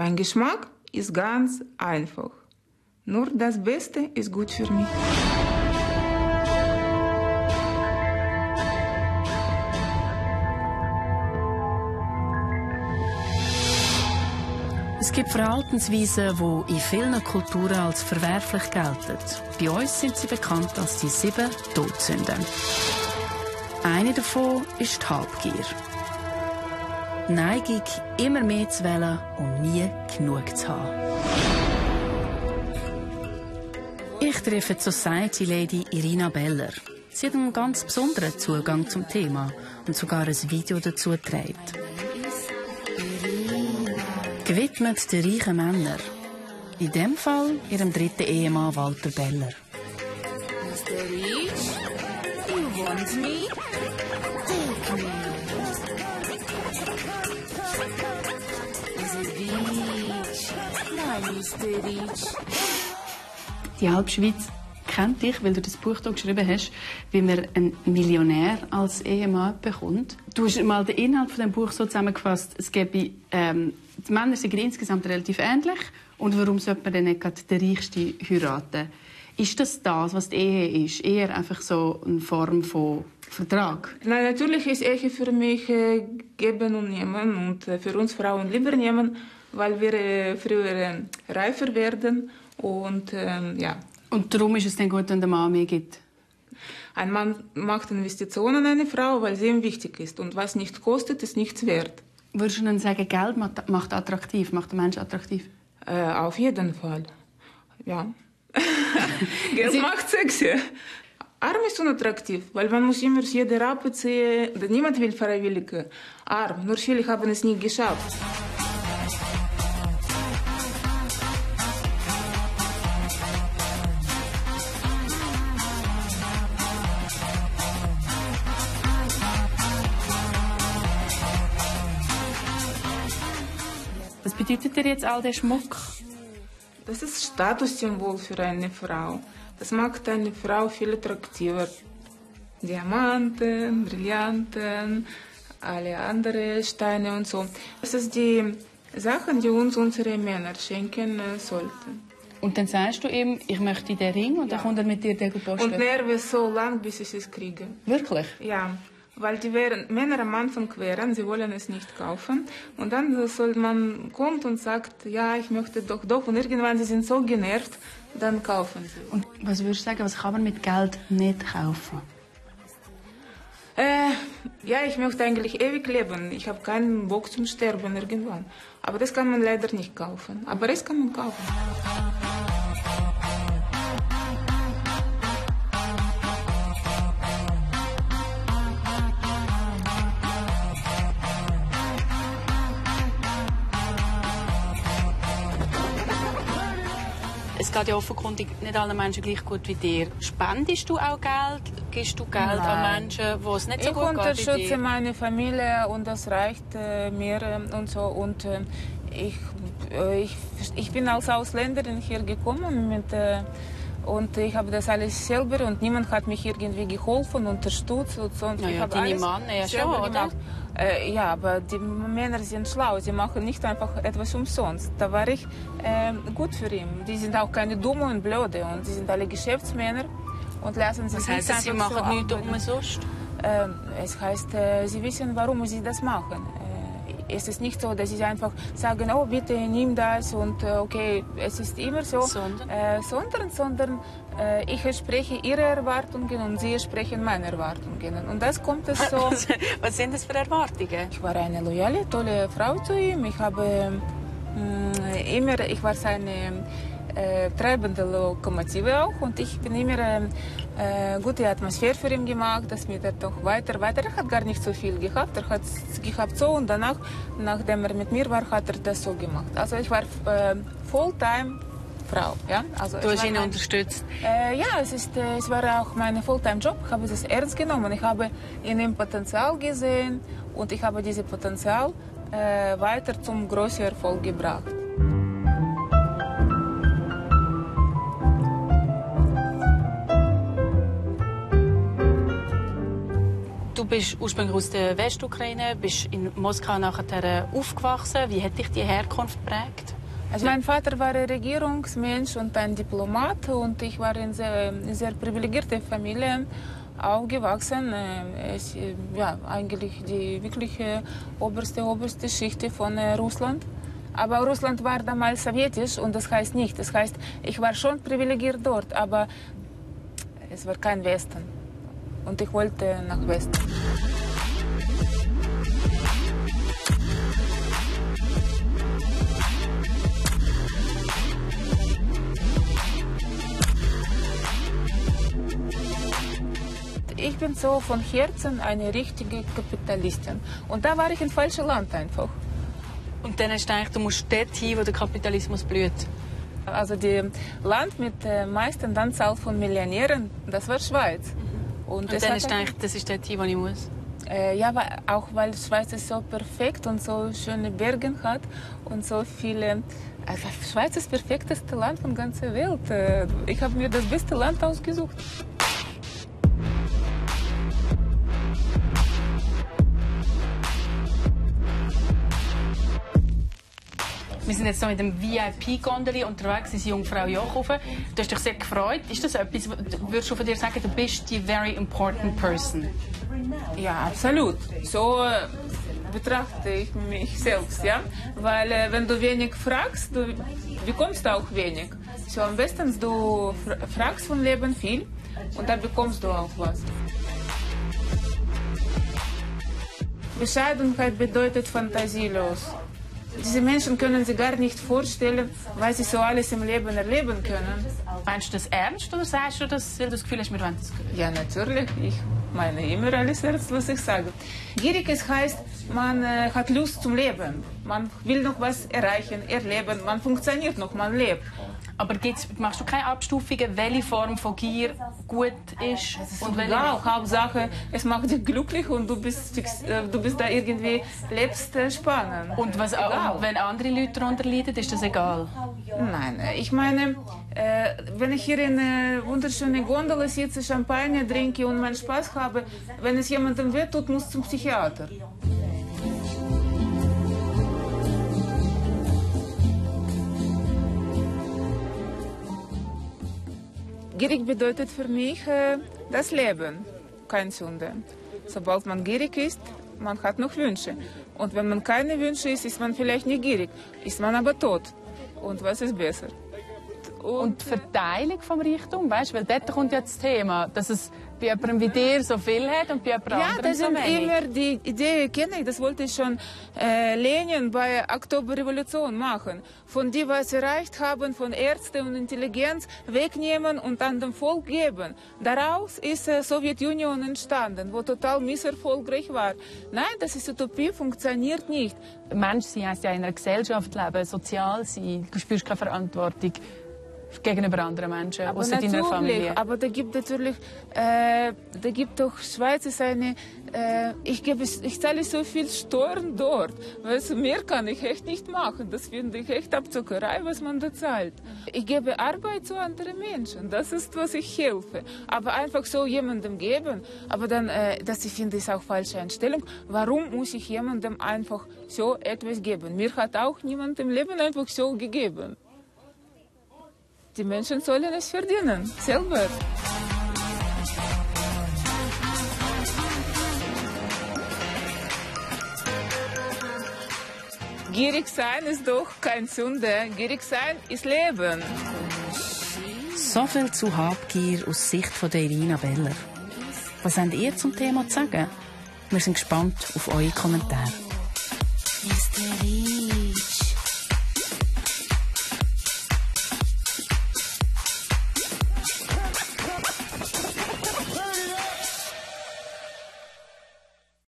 Mein Geschmack ist ganz einfach. Nur das Beste ist gut für mich. Es gibt Verhaltensweisen, die in vielen Kulturen als verwerflich gelten. Bei uns sind sie bekannt als die 7 Todsünden. Eine davon ist die Habgier. Die Neigung, immer mehr zu wollen und nie genug zu haben. Ich treffe die Society Lady Irina Beller. Sie hat einen ganz besonderen Zugang zum Thema und sogar ein Video dazu gedreht. Gewidmet den reichen Männern. In diesem Fall ihrem 3. Ehemann Walter Beller. Mr. Rich, you want me? Take me. The beach. Nein, Mr. Rich. Die Halbschweiz kennt dich, weil du das Buch hier geschrieben hast, wie man einen Millionär als Ehemann bekommt. Du hast mal den Inhalt von dem Buch so zusammengefasst, es gäbe, die Männer sind insgesamt relativ ähnlich und warum sollte man dann nicht gerade den Reichsten heiraten? Ist das, was die Ehe ist? Eher einfach so eine Form von Vertrag? Na, natürlich ist Ehe für mich geben und nehmen und für uns Frauen lieber nehmen, weil wir früher reifer werden und ja. Und darum ist es dann gut, wenn der Mann mehr gibt? Ein Mann macht Investitionen in eine Frau, weil sie ihm wichtig ist. Und was nichts kostet, ist nichts wert. Würdest du dann sagen, Geld macht attraktiv, macht den Menschen attraktiv? Auf jeden Fall, ja. Geld macht sexy. Arm ist unattraktiv, weil man muss immer jede Rappe ziehen. Niemand will freiwillig arm, nur viele haben es nie geschafft. Was bedeutet dir jetzt all der Schmuck? Das ist Statussymbol für eine Frau. Das macht eine Frau viel attraktiver. Diamanten, Brillanten, alle anderen Steine und so. Das ist die Sachen, die uns unsere Männer schenken sollten. Und dann sagst du ihm, ich möchte den Ring und dann kommt er mit dir den posten. Und nerve so lang, bis ich es kriege. Wirklich? Ja. Weil die Männer am Anfang wehren, sie wollen es nicht kaufen. Und dann soll man kommt und sagt, ja, ich möchte doch. Und irgendwann sie sind so genervt, dann kaufen sie. Und was würdest du sagen, was kann man mit Geld nicht kaufen? Ja, ich möchte eigentlich ewig leben. Ich habe keinen Bock zum Sterben irgendwann. Aber das kann man leider nicht kaufen. Aber es kann man kaufen. Es geht ja offenkundig nicht allen Menschen gleich gut wie dir. Spendest du auch Geld? Gibst du Geld an Menschen, wo es nicht so gut geht wie dir? Ich unterstütze meine Familie und das reicht mir und so. Und ich bin als Ausländerin hier gekommen und ich habe das alles selber und niemand hat mich irgendwie geholfen, unterstützt und so. Und ja, deine Männer ja schon, oder? Ja, aber die Männer sind schlau. Sie machen nicht einfach etwas umsonst. Da war ich gut für ihn. Die sind auch keine Dumme und Blöde und die sind alle Geschäftsmänner und lassen sich nicht einfach sie machen so nichts umsonst? Es heißt, sie wissen, warum sie das machen. Es ist nicht so, dass sie einfach sagen, oh bitte nimm das und okay, es ist immer so. Sondern ich entspreche ihre Erwartungen und sie entsprechen meine Erwartungen. Und das kommt es so. Was sind das für Erwartungen? Ich war eine loyale, tolle Frau zu ihm. Ich war seine treibende Lokomotive auch und ich bin immer gute Atmosphäre für ihn gemacht, dass mir er doch weiter. Er hat gar nicht so viel gehabt, er hat es gehabt so und danach, nachdem er mit mir war, hat er das so gemacht. Also ich war Fulltime Frau. Ja? Also du hast ihn unterstützt? Ja, es war auch mein Fulltime-Job. Ich habe es ernst genommen. Ich habe in ihm Potenzial gesehen und ich habe dieses Potenzial weiter zum großen Erfolg gebracht. Du bist ursprünglich aus der Westukraine, bist in Moskau nachher aufgewachsen. Wie hat dich die Herkunft geprägt? Also mein Vater war ein Regierungsmensch und ein Diplomat und ich war in sehr privilegierter Familie aufgewachsen. Ja, eigentlich die wirkliche oberste Schicht von Russland. Aber Russland war damals sowjetisch und das heißt nicht. Das heißt, ich war schon privilegiert dort, aber es war kein Westen. Und ich wollte nach Westen. Ich bin so von Herzen eine richtige Kapitalistin. Und da war ich im falschen Land einfach. Und dann hast du gedacht, du musst dort hin, wo der Kapitalismus blüht? Also das Land mit der meisten Anzahl von Millionären, das war Schweiz. Und dann hast du gedacht, das ist dort hin, wo ich muss? Ja, auch weil Schweiz ist so perfekt und so schöne Berge hat und so viele... Also Schweiz ist das perfekteste Land von der ganzen Welt. Ich habe mir das beste Land ausgesucht. Wir sind jetzt so mit dem VIP-Gondeli unterwegs ins Jungfrau Jochhofen. Du hast dich sehr gefreut. Ist das etwas, würdest du von dir sagen, du bist die very important person? Ja, absolut. So betrachte ich mich selbst, ja. Weil wenn du wenig fragst, du bekommst auch wenig. So am besten du fragst vom Leben viel und dann bekommst du auch was. Bescheidenheit bedeutet fantasielos. Diese Menschen können sich gar nicht vorstellen, was sie so alles im Leben erleben können. Meinst du das ernst oder sagst du das, weil du das Gefühl hast, wir wollen das hören? Ja, natürlich. Ich meine immer alles ernst, was ich sage. Gierig heißt, man hat Lust zum Leben. Man will noch was erreichen, erleben. Man funktioniert noch, man lebt. Aber machst du keine Abstufungen, welche Form von Gier gut ist? Und ja, Hauptsache, es macht dich glücklich und du bist da irgendwie, lebst spannend. Und wenn andere Leute darunter leiden, ist das egal? Nein, ich meine, wenn ich hier in einer wunderschönen Gondel sitze, Champagner trinke und meinen Spaß habe, wenn es jemandem wehtut, muss zum Psychiater. Gierig bedeutet für mich das Leben, keine Sünde. Sobald man gierig ist, man hat noch Wünsche. Und wenn man keine Wünsche ist man vielleicht nicht gierig, ist man aber tot. Und was ist besser? Und die Verteilung vom Reichtum, weißt du, weil dort kommt ja das Thema, dass es bei jemandem wie dir so viel hat und bei jemand anderem so wenig. Ja, das sind immer die Idee, kenne ich, das wollte ich schon Lenin bei Oktoberrevolution machen. Von die, was erreicht haben, von Ärzten und Intelligenz wegnehmen und an dem Volk geben. Daraus ist Sowjetunion entstanden, wo total misserfolgreich war. Nein, das ist Utopie, funktioniert nicht. Mensch sein heisst ja in einer Gesellschaft leben, sozial sein, du spürst keine Verantwortung gegenüber anderen Menschen, außer deiner Familie. Aber da gibt natürlich, da gibt doch Schweiz ist eine, ich zahle so viel Steuern dort, weißt du, mehr kann ich echt nicht machen. Das finde ich echt Abzockerei, was man da zahlt. Ich gebe Arbeit zu anderen Menschen, das ist, was ich helfe. Aber einfach so jemandem geben, aber dann, das ich finde, ist auch falsche Einstellung. Warum muss ich jemandem einfach so etwas geben? Mir hat auch niemand im Leben einfach so gegeben. Die Menschen sollen es verdienen, selber. Gierig sein ist doch keine Sünde. Gierig sein ist Leben. So viel zu Habgier aus Sicht von der Irina Beller. Was habt ihr zum Thema zu sagen? Wir sind gespannt auf eure Kommentare.